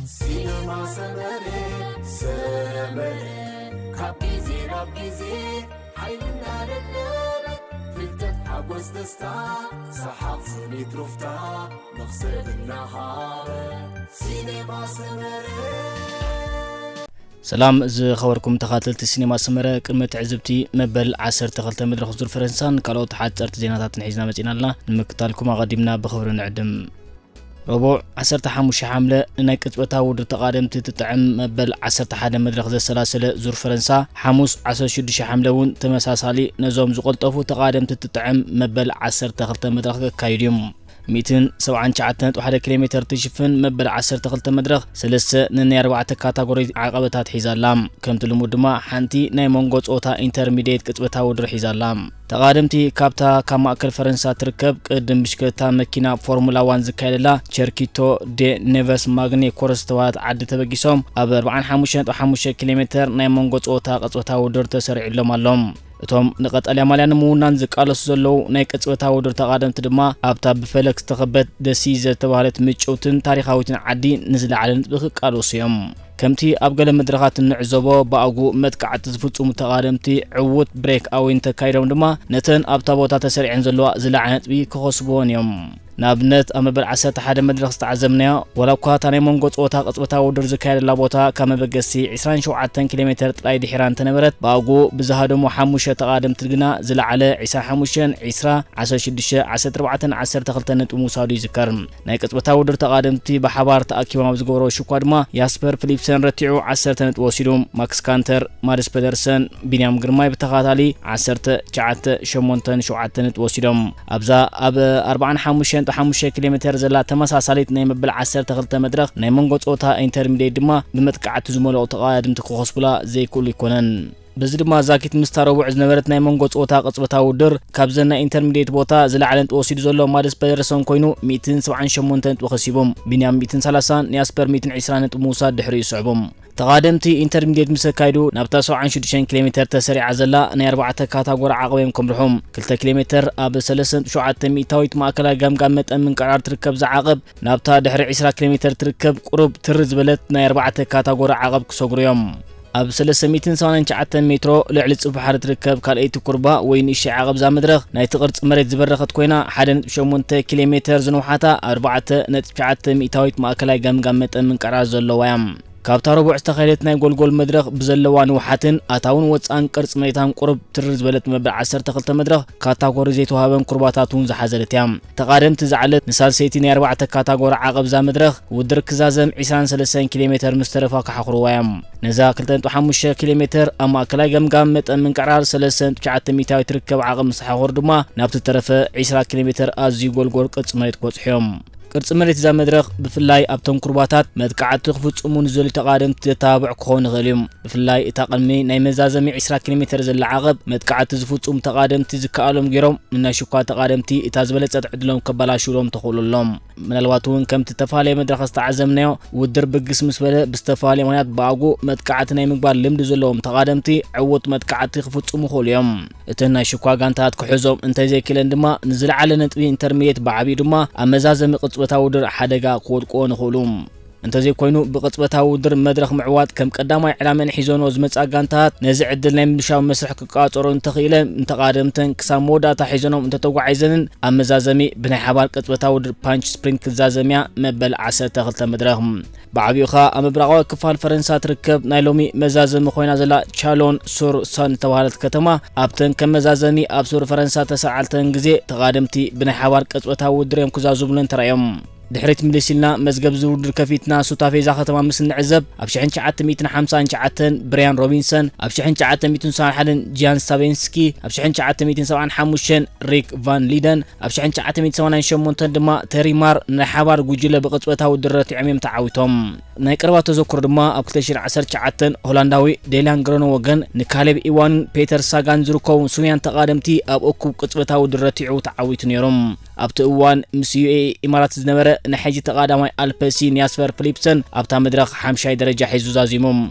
ሲነማ ሰመረ፣ ሰመረ፣ ካብ ግዜ ናብ ግዜ ሓይልና ለበበ፣ ፍልጠት፣ ሓጎስ፣ ደስታ፣ ሰሓቕ፣ ስኒት፣ ሩፍታ፣ መኽሰብ እናሃበ። ሲነማ ሰመረ። ሰላም ዝኸበርኩም ተኻተልቲ ሲኔማ ሰመረ፣ ቅድሚ ትዕዝብቲ መበል ዓሰርተ ክልተ መድረኽ ዙር ፈረንሳን ካልኦት ሓጸርቲ ዜናታትን ሒዝና መጺና ኣለና። ንምክታልኩም ኣቐዲምና ብኽብሪ ንዕድም። ረቡዕ ዓሰርተ ሓሙሽተ ሓምለ ንናይ ቅጽበታዊ ውድድር ተቓደምቲ ትጥዕም መበል ዓሰርተ ሓደ መድረኽ ዘሰላሰለ ዙር ፈረንሳ፣ ሓሙስ ዓሰርተ ሽዱሽተ ሓምለ እውን ተመሳሳሊ ነዞም ዝቐልጠፉ ተቓደምቲ ትጥዕም መበል ዓሰርተ ክልተ መድረኽ ከካይዱ እዮም። ሚእትን ሰብዓን ትሽዓተን ነጥቢ ሓደ ኪሎ ሜተር ትሽፍን መበል ዓሰርተ ክልተ መድረኽ ሰለስተ ነናይ ኣርባዕተ ካታጎሪ ዓቐበታት ሒዛ ኣላ። ከምቲ ልሙድ ድማ ሓንቲ ናይ መንጎ ጾታ ኢንተርሚዲየት ቅጽበታዊ ውድድር ሒዛ ኣላ። ተቓደምቲ ካብታ ካብ ማእከል ፈረንሳ ትርከብ ቅድም ብሽክለታ መኪና ፎርሙላ ዋን ዝካየደላ ቸርኪቶ ዴ ኔቨስ ማግኔ ኮርስ ዝተባህለት ዓዲ ተበጊሶም ኣብ ኣርባዓን ሓሙሽተን ነጥቢ ሓሙሽተ ኪሎ ሜተር ናይ መንጎ ጾታ ቅጽበታዊ ውድድር ተሰሪዕሎም ኣሎ። እቶም ንቀጠልያ ማልያ ንምውናን ዝቃለሱ ዘለዉ ናይ ቅጽበታዊ ውድድር ተቓደምቲ ድማ ኣብታ ብፈለግ ዝተኸበት ደሲ ዝተባህለት ምጭውትን ታሪኻዊትን ዓዲ ንዝለዓለ ነጥቢ ክቃለሱ እዮም። ከምቲ ኣብ ገለ መድረኻት እንዕዘቦ፣ ብኣግኡ መጥቃዕቲ ዝፍጽሙ ተቓደምቲ ዕዉት ብሬክ ኣዌይ እንተካይዶም ድማ፣ ነተን ኣብታ ቦታ ተሰሪዐን ዘለዋ ዝለዓለ ነጥቢ ክኸስብወን እዮም። ንኣብነት፣ ኣብ መበል ዓሰርተ ሓደ መድረኽ ዝተዓዘብናዮ፣ ዋላ እኳ እታ ናይ መንጎ ጸወታ ቅጽበታዊ ውድድር ዝካየደላ ቦታ ካብ መበገሲ ዕስራን ሸውዓተን ኪሎ ሜተር ጥራይ ድሒራ እንተነበረት፣ ብኣግኡ ብዝሃደሙ ሓሙሽተ ተቓደምቲ ግና ዝለዓለ ዕስራን ሓሙሽተን፣ ዕስራ፣ ዓሰርተ ሽዱሽተ፣ ዓሰርተ ኣርባዕተን ዓሰርተ ክልተን ነጥቢ ምውሳዱ ይዝከር። ናይ ቅጽበታዊ ውድድር ተቓደምቲ ብሓባር ተኣኪቦም ኣብ ዝገበሮ ሽኳ ድማ ያስፐር ፊሊፕሰን ረቲዑ ዓሰርተ ነጥቢ ወሲዱ። ማክስ ካንተር፣ ማድስ ፔደርሰን፣ ቢንያም ግርማይ ብተኸታታሊ ዓሰርተ፣ ትሽዓተ፣ ሸሞንተን ሸውዓተን ነጥቢ ወሲዶም። ኣብዛ ኣብ ኣርባዓን ሓሙሽተን ነጥቢ ሓሙሽተ ኪሎ ሜተር ዘላ ተመሳሳሊት ናይ መበል ዓሰርተ ክልተ መድረኽ ናይ መንጎ ጾታ ኢንተርሚዲየት ድማ ብመጥቃዕቲ ዝመልኦ ተቓደምቲ ክኸስቡላ ዘይክእሉ ኣይኮነን። በዚ ድማ ዛኪት ምስታ ረቡዕ ዝነበረት ናይ መንጎ ጸወታ ቅጽበታዊ ውድድር፣ ካብዘን ናይ ኢንተርሚዲየት ቦታ ዝለዓለ ነጥቢ ወሲዱ ዘሎ ማድስ ፔደርሰን ኮይኑ፣ ሚእትን ሰብዓን ሸሞንተ ነጥቢ ከሲቡ። ቢንያም ሚእትን ሰላሳን፣ ያስፐር ሚእትን ዕስራን ነጥቢ ምውሳድ ድሕሪኡ ይስዕቡ። ተቓደምቲ ኢንተርሚዲየት ምስ ኣካይዱ፣ ናብታ ሰብዓን ሽዱሽተን ኪሎ ሜተር ተሰሪዓ ዘላ ናይ ኣርባዕተ ካታጎሪ ዓቐብ እዮም ከምርሑ። ክልተ ኪሎ ሜተር ኣብ ሰለስተ ነጥቢ ሸውዓተ ሚእታዊት ማእከላይ ገምጋም መጠን ምንቅርዓር ትርከብ። ዝዓቐብ ናብታ ድሕሪ ዕስራ ኪሎ ሜተር ትርከብ ቁሩብ ትር ዝበለት ናይ ኣርባዕተ ካታጎሪ ዓቐብ ክሰግሩ እዮም። ኣብ ሰለስተ ሚእትን ሰማንያን ትሽዓተን ሜትሮ ልዕሊ ጽፍሒ ባሕሪ ትርከብ ካልኣይቲ ኩርባ ወይ ንእሽተይ ዓቐብ እዛ መድረኽ ናይቲ ቅርጺ መሬት ዝበረኸት ኮይና፣ ሓደ ነጥቢ ሸሞንተ ኪሎ ሜተር ዝንውሓታ ኣርባዕተ ነጥቢ ትሽዓተ ሚእታዊት ማእከላይ ገምጋም መጠን ምንቅርዓር ዘለዋ እያ። ካብታ ረቡዕ ዝተኻየደት ናይ ጎልጎል መድረኽ ብዘለዋ ንውሓትን ኣታውን ወጻእን ቅርጺ መሬታን ቁሩብ ትርር ዝበለት መበል ዓሰርተ ክልተ መድረኽ ካታጎሪ ዘይተዋህበን ኩርባታት እውን ዝሓዘለት እያ። ተቓደምቲ ዝዓለት ንሳልሰይቲ ናይ ኣርባዕተ ካታጎሪ ዓቐብ እዛ መድረኽ ውድድር ክዛዘም ዕስራን ሰለስተን ኪሎ ሜተር ምስ ተረፋ ክሓኹርዋ እዮም። ነዛ ክልተ ነጥቢ ሓሙሽተ ኪሎ ሜተር ኣብ ማእከላይ ገምጋም መጠን ምንቅዕራር ሰለስተ ነጥቢ ትሽዓተ ሚእታዊት ትርከብ ዓቐብ ምስ ተሓኾሩ ድማ ናብቲ ተረፈ ዕስራ ኪሎ ሜተር ኣዝዩ ጎልጎል ቅርጺ መሬት ክበጽሑ እዮም። ቅርጺ መሬት እዛ መድረኽ ብፍላይ ኣብቶም ኩርባታት መጥቃዕቲ ክፍጽሙ ንዝደልዩ ተቓደምቲ ዘተባብዕ ክኸውን ይኽእል እዩ። ብፍላይ እታ ቅድሚ ናይ መዛዘሚ ዕስራ ኪሎ ሜተር ዘላ ዓቐብ መጥቃዕቲ ዝፍጽሙ ተቓደምቲ ዝከኣሎም ገይሮም ንናይ ሽኳ ተቓደምቲ እታ ዝበለጸት ዕድሎም ከባላሽውሎም ተኽእሎ ኣሎ። ምናልባት እውን ከምቲ ተፈላለየ መድረኽ ዝተዓዘብናዮ ውድድር ብግስ ምስ በለ ብዝተፈላለየ ምኽንያት ብኣግኡ መጥቃዕቲ ናይ ምግባር ልምዲ ዘለዎም ተቓደምቲ ዕዉት መጥቃዕቲ ክፍጽሙ ይኽእሉ እዮም። እተን ናይ ሽኳ ጋንታት ክሕዞም እንተዘይክእለን ድማ ንዝለዓለ ነጥቢ ኢንተርሚዲየት ብዓቢኡ ድማ ኣብ መዛዘሚ ቅጽበታዊ ውድድር ሓደጋ ክወድቅዎ ንኽእሉ። እንተዘይኮይኑ ብቅጽበታዊ ውድድር መድረኽ ምዕዋት ከም ቀዳማይ ዕላመን ሒዞንኦ ዝመጽኣ ጋንታት ነዚ ዕድል ናይ ምብላሻዊ መስርሕ ክቃጸሮ እንተኽኢለን ንተቓደምተን ክሳብ መወዳእታ ሒዘኖም እንተተጓዒዘንን ኣብ መዛዘሚ ብናይ ሓባር ቅጽበታዊ ውድድር ፓንች ስፕሪንት ክዛዘምያ መበል ዓሰርተ ክልተ መድረኽ። ብዓቢኡ ኸኣ ኣብ ምብራቓዊ ክፋል ፈረንሳ ትርከብ ናይ ሎሚ መዛዘሚ ኮይና ዘላ ቻሎን ሱር ሰን ዝተባህለት ከተማ ኣብተን ከም መዛዘሚ ኣብ ሱር ፈረንሳ ተሰዓልተን ግዜ ተቓደምቲ ብናይ ሓባር ቅጽበታዊ ውድድር እዮም ክዛዝሙለን ተራእዮም። ድሕሪት ምልስ ኢልና መዝገብ ዝውድር ከፊትና ሱታፌ እዛ ከተማ ምስ እንዕዘብ ኣብ ሽሕን ትሽዓተ ሚእትን ሓምሳን ትሽዓተን ብርያን ሮቢንሰን ኣብ ሽሕን ትሽዓተ ሚእትን ሓደን ጂያን ስታቬንስኪ ኣብ ሽሕን ትሽዓተ ሚእትን ሰብዓን ሓሙሽተን ሪክ ቫን ሊደን ኣብ ሽሕን ትሽዓተ ሚእትን ሰማንያን ሸሞንተን ድማ ተሪማር ናይ ሓባር ጉጅለ ብቕጽበታዊ ድረቲዖም እዮም ተዓዊቶም። ናይ ቀረባ ተዘክሮ ድማ ኣብ ክልተ ሽሕን ዓሰርተ ትሽዓተን ሆላንዳዊ ዴላን ግረኖ ወገን ንካሌብ ኢዋንን ፔተር ሳጋን ዝርከቡ ስውያን ተቓደምቲ ኣብ እኩብ ቅጽበታዊ ድረቲዑ ተዓዊቱ ነይሮም። ኣብቲ እዋን ምስ ዩ ኤ ኢ ኢማራት ዝነበረ ናይ ሕጂ ተቓዳማይ ኣልፐሲን ያስፐር ፊሊፕሰን ኣብታ መድረኽ ሓምሻይ ደረጃ ሒዙ ዛዚሙ።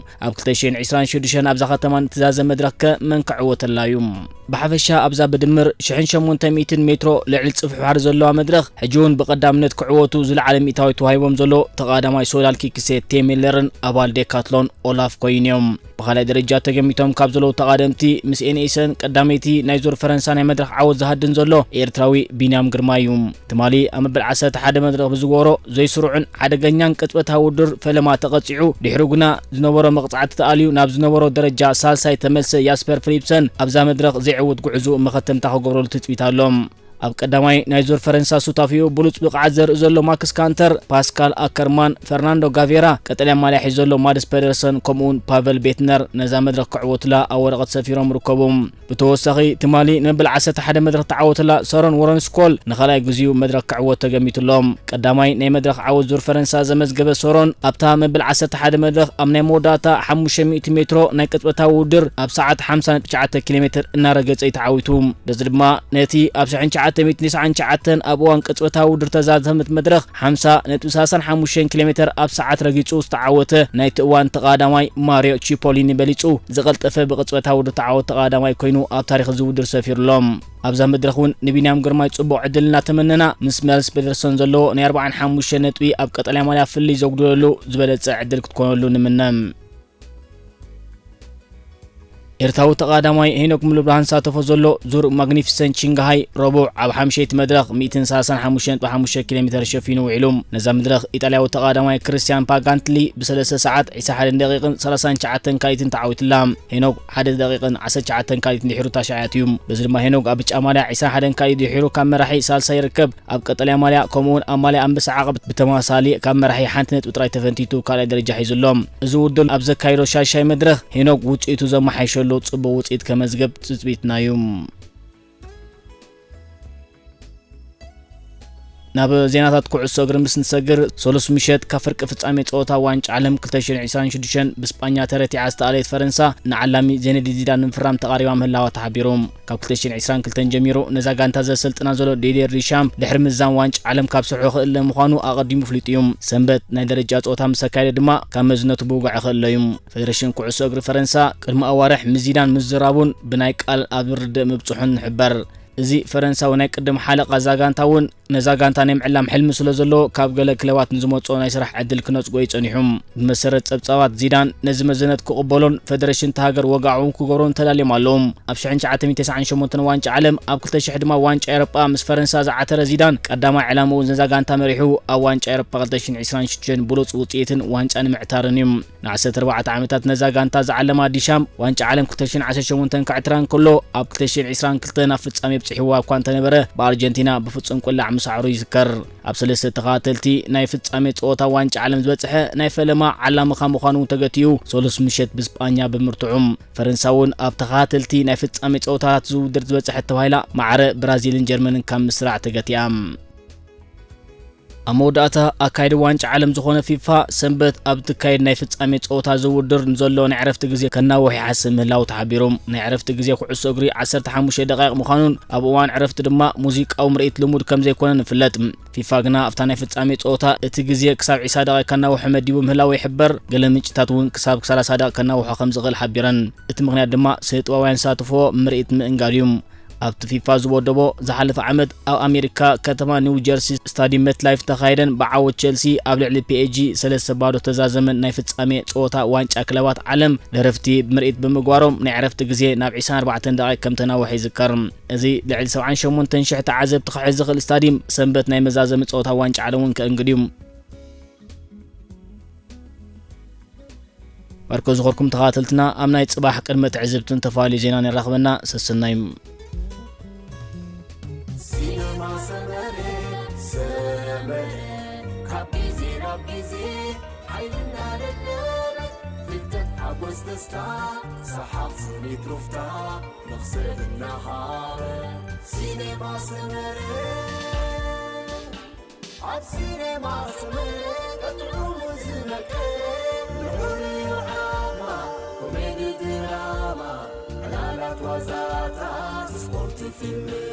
ኣብ ክልተ ሽሕን ዕስራን ሽዱሽተን ኣብዛ ከተማ ንትዛዘም መድረኽ ከ መን ክዕወተላ እዩ? ብሓፈሻ ኣብዛ ብድምር ሽሕን ሸሞንተ ሚእትን ሜትሮ ልዕሊ ጽፍሒ ባሕሪ ዘለዋ መድረኽ ሕጂ እውን ብቐዳምነት ክዕወቱ ዝለዓለ ሚእታዊ ተዋሂቦም ዘሎ ተቓዳማይ ሶላል ኪክሴ ቴሜለርን ኣባል ዴካትሎን ኦላፍ ኮይን እዮም። ብኻልኣይ ደረጃ ተገሚቶም ካብ ዘለዉ ተቓደምቲ ምስ ኤንኤሰን ቀዳመይቲ ናይ ዙር ፈረንሳ ናይ መድረኽ ዓወት ዝሃድን ዘሎ ኤርትራዊ ቢንያም ግርማ እዩ። ትማሊ ኣብ መበል ዓሰርተ ሓደ መድረኽ ብዝገበሮ ዘይስሩዕን ሓደገኛን ቅጽበታዊ ውድድር ፈለማ ተቐጺዑ፣ ድሕሩ ግና ዝነበሮ መቕጻዕቲ ተኣልዩ ናብ ዝነበሮ ደረጃ ሳልሳይ ተመልሰ ያስፐር ፊሊፕሰን ኣብዛ መድረኽ ዘይዕውት ጉዕዞ መኸተምታ ክገብረሉ ትጽቢት ኣሎ። ኣብ ቀዳማይ ናይ ዙር ፈረንሳ ሱታፊኡ ብሉጽ ብቕዓት ዘርኢ ዘሎ ማክስ ካንተር፣ ፓስካል ኣከርማን፣ ፈርናንዶ ጋቬራ፣ ቀጠልያ ማልያ ሒዙ ዘሎ ማድስ ፔደርሰን ከምኡውን ፓቨል ቤትነር ነዛ መድረኽ ክዕወቱላ ኣብ ወረቐት ሰፊሮም ይርከቡ። ብተወሳኺ ትማሊ ንመበል ዓሰርተ ሓደ መድረኽ ተዓወተላ ሰሮን ወረንስኮል ንኻልኣይ ግዚኡ መድረኽ ክዕወት ተገሚቱሎም። ቀዳማይ ናይ መድረኽ ዓወት ዙር ፈረንሳ ዘመዝገበ ሶሮን ኣብታ መበል ዓሰርተ ሓደ መድረኽ ኣብ ናይ መወዳእታ ሓሙሽተ ሚእቲ ሜትሮ ናይ ቅጽበታዊ ውድድር ኣብ ሰዓት ሓምሳ ነጥቢ ትሽዓተ ኪሎ ሜትር እናረገጸ እዩ ተዓዊቱ። በዚ ድማ ነቲ ኣብ ሽሕን ትሽዓተ ሚእትን ተስዓን ትሽዓተን ኣብ እዋን ቅጽበታዊ ውድድር ተዛዘመት መድረኽ ሓምሳ ነጥቢ ሰላሳን ሓሙሽተን ኪሎ ሜትር ኣብ ሰዓት ረጊጹ ዝተዓወተ ናይቲ እዋን ተቓዳማይ ማሪዮ ቺፖሊኒ በሊጹ ዝቐልጠፈ ብቅጽበታዊ ውድድር ተዓወት ተቓዳማይ ኮይኑ ኣብ ታሪኽ እዚ ውድድር ሰፊሩሎም። ኣብዛ መድረኽ እውን ንቢንያም ግርማይ ጽቡቕ ዕድል እናተመነና፣ ምስ ማድስ ፔደርሰን ዘለዎ ናይ ኣርባዓን ሓሙሽተን ነጥቢ ኣብ ቀጠልያ ማልያ ፍልልይ ዘጉድለሉ ዝበለጸ ዕድል ክትኮነሉ ንምነ። ኤርትራዊ ተቓዳማይ ሄኖክ ሙሉብርሃን ዝሳተፎ ዘሎ ዙር ማግኒፊሰንት ሺንግሃይ ረቡዕ ኣብ ሓምሸይቲ መድረኽ ሚእትን ሰላሳን ሓሙሽተን ነጥቢ ሓሙሽተ ኪሎ ሜትር ሸፊኑ ውዒሉ። ነዛ መድረኽ ኢጣልያዊ ተቓዳማይ ክርስቲያን ፓጋንትሊ ብሰለስተ ሰዓት ዕስራን ሓደን ደቂቕን ሰላሳን ትሽዓተን ካልኢትን ተዓዊትላ። ሄኖክ ሓደ ደቂቕን ዓሰርተ ትሽዓተን ካልኢትን ድሒሩ ታሽዓያት እዩ። በዚ ድማ ሄኖክ ኣብ ብጫ ማልያ ዕስራን ሓደን ካልኢት ድሒሩ ካብ መራሒ ሳልሳይ ይርከብ። ኣብ ቀጠልያ ማልያ ከምኡውን ኣብ ማልያ ኣንበሳ ዓቐብ ብተመሳሳሊ ካብ መራሒ ሓንቲ ነጥቢ ጥራይ ተፈንቲቱ ካልኣይ ደረጃ ሒዙ ኣሎ። እዚ ውድድር ኣብ ዘካየዶ ሻሻይ መድረኽ ሄኖክ ውጽኢቱ ዘመሓይሸሉ ጽቡቕ ውጽኢት ከመዝግብ ትጽቢትና እዩ። ናብ ዜናታት ኩዕሶ እግሪ ምስ ንሰግር፣ ሰሉስ ምሸት ካብ ፍርቂ ፍጻሜ ጸወታ ዋንጫ ዓለም ክልተ ሽሕን ዕስራን ሽዱሽተን ብስጳኛ ተረቲዓ ዝተኣለየት ፈረንሳ፣ ንዓላሚ ዜነዲን ዚዳን ንምፍራም ተቓሪባ ምህላዋ ተሓቢሩ። ካብ ክልተ ሽሕን ዕስራን ክልተን ጀሚሩ ነዛ ጋንታ ዘሰልጥና ዘሎ ዲዲየር ዲሻምፕ፣ ድሕሪ ምዛም ዋንጫ ዓለም ካብ ስርሑ ክእለ ምዃኑ ኣቐዲሙ ኣፍሊጡ እዩ። ሰንበት ናይ ደረጃ ጸወታ ምስ ኣካየደ ድማ ካብ መዝነቱ ብውግዒ ክእለ እዩ። ፌደሬሽን ኩዕሶ እግሪ ፈረንሳ፣ ቅድሚ ኣዋርሕ ምስ ዚዳን ምዝራቡን ብናይ ቃል ኣብ ርድእ ምብጽሑን ይሕበር። እዚ ፈረንሳዊ ናይ ቅድም ሓለቓ እዛ ጋንታ እውን ነዛ ጋንታ ናይ ምዕላም ሕልሚ ስለ ዘለዎ፣ ካብ ገለ ክለባት ንዝመጽኦ ናይ ስራሕ ዕድል ክነጽጎ እዩ ጸኒሑ። ብመሰረት ጸብጻባት፣ ዚዳን ነዚ መዘነት ክቕበሎን ፌደሬሽን እታ ሃገር ወግዓዊ ክገብሮን ተዳልዮም ኣለዉ። ኣብ ሽሕን ትሽዓተ ሚእትን ተስዓን ሸሞንተን ዋንጫ ዓለም፣ ኣብ ክልተ ሽሕ ድማ ዋንጫ ኤውሮጳ ምስ ፈረንሳ ዝዓተረ ዚዳን፣ ቀዳማይ ዕላምኡ ነዛ ጋንታ መሪሑ ኣብ ዋንጫ ኤውሮጳ ክልተ ሽሕን ዕስራን ሽዱሽተን ብሉጽ ውጽኢትን ዋንጫ ንምዕታርን እዩ። ንዓሰርተ ኣርባዕተ ዓመታት ነዛ ጋንታ ዝዓለማ ዲሻምፕ፣ ዋንጫ ዓለም ክልተ ሽሕን ዓሰርተ ሸሞንተን ከዕትራ እንከሎ፣ ኣብ ክልተ ሽሕን ዕስራን ክልተን ኣብ ፍጻሜ ኣብጺሕዋ እኳ እንተነበረ፣ ብኣርጀንቲና ብፍጹም ቁላዕ ምሳዕሩ ይዝከር። ኣብ ሰለስተ ተኸታተልቲ ናይ ፍጻሜ ጸወታ ዋንጫ ዓለም ዝበጽሐ ናይ ፈለማ ዓላምኻ ምዃኑ ተገቲኡ፣ ሰሉስ ምሸት ብስጳኛ ብምርትዑ፣ ፈረንሳ እውን ኣብ ተኸታተልቲ ናይ ፍጻሜ ጸወታታት ዝውድር ዝበጽሐት ተባሂላ፣ ማዕረ ብራዚልን ጀርመንን ካብ ምስራዕ ተገቲኣ። ኣብ መወዳእታ፣ ኣካይዲ ዋንጫ ዓለም ዝኾነ ፊፋ፣ ሰንበት ኣብ ትካየድ ናይ ፍጻሜ ጸወታ ዝውድር ንዘሎ ናይ ዕረፍቲ ግዜ ከናውሕ ይሓስብ ምህላው ተሓቢሩ። ናይ ዕረፍቲ ግዜ ኩዕሶ እግሪ ዓሰርተ ሓሙሽተ ደቃይቕ ምዃኑን፣ ኣብ እዋን ዕረፍቲ ድማ ሙዚቃዊ ምርኢት ልሙድ ከም ዘይኮነን ይፍለጥ። ፊፋ ግና ኣብታ ናይ ፍጻሜ ጸወታ እቲ ግዜ ክሳብ ዒስራ ደቂቕ ከናውሖ መዲቡ ምህላዉ ይሕበር። ገለ ምንጭታት እውን ክሳብ ሰላሳ ደቂቕ ከናውሖ ከም ዝኽእል ሓቢረን። እቲ ምኽንያት ድማ ስነ ጥበባውያን ዝሳተፍዎ ምርኢት ምእንጋድ እዩ። ኣብቲ ፊፋ ዝወደቦ ዝሓለፈ ዓመት ኣብ ኣሜሪካ ከተማ ኒው ጀርሲ ስታዲየም ሜትላይፍ ተኻየደን ብዓወት ቸልሲ ኣብ ልዕሊ ፒኤስጂ ሰለስተ ባዶ ተዛዘመን ናይ ፍጻሜ ጸወታ ዋንጫ ክለባት ዓለም ደረፍቲ ምርኢት ብምግባሮም ናይ ዕረፍቲ ግዜ ናብ ዒስራን ኣርባዕተን ደቂቕ ከም ተናውሐ ይዝከር። እዚ ልዕሊ ሰብዓን ሸሞንተን ሽሕ ተዓዘብቲ ክሕዝ ዝኽእል ስታዲየም፣ ሰንበት ናይ መዛዘሚ ጸወታ ዋንጫ ዓለም እውን ከእንግድ እዩ። ባርኮ ዝኾርኩም ተኸታተልትና፣ ኣብ ናይ ጽባሕ ቅድመ ትዕዝብትን ተፋልዩ ዜናን የራኽበና። ሰሰናዩ። ሲነማ ሰመረ፣ ሰመረ፣ ካብ ግዜ ናብ ግዜ ሓይልና ለለበ፣ ፍልጠት፣ ሓጎስ፣ ደስታ፣ ሰሓቕ፣ ስኒት፣ ሩፍታ፣ መኽሰብ እናሃበ። ሲነማ ሰመረ፣ ኣብ ሲነማ ሰመረ፣ በጥዑሙ ዝመቀ፣ ልዑል እዩ ዓቕማ፣ ኮሜዲ፣ ድራማ፣ ዕላላት፣ ዋዛታት፣ ስፖርት፣ ፊልም፣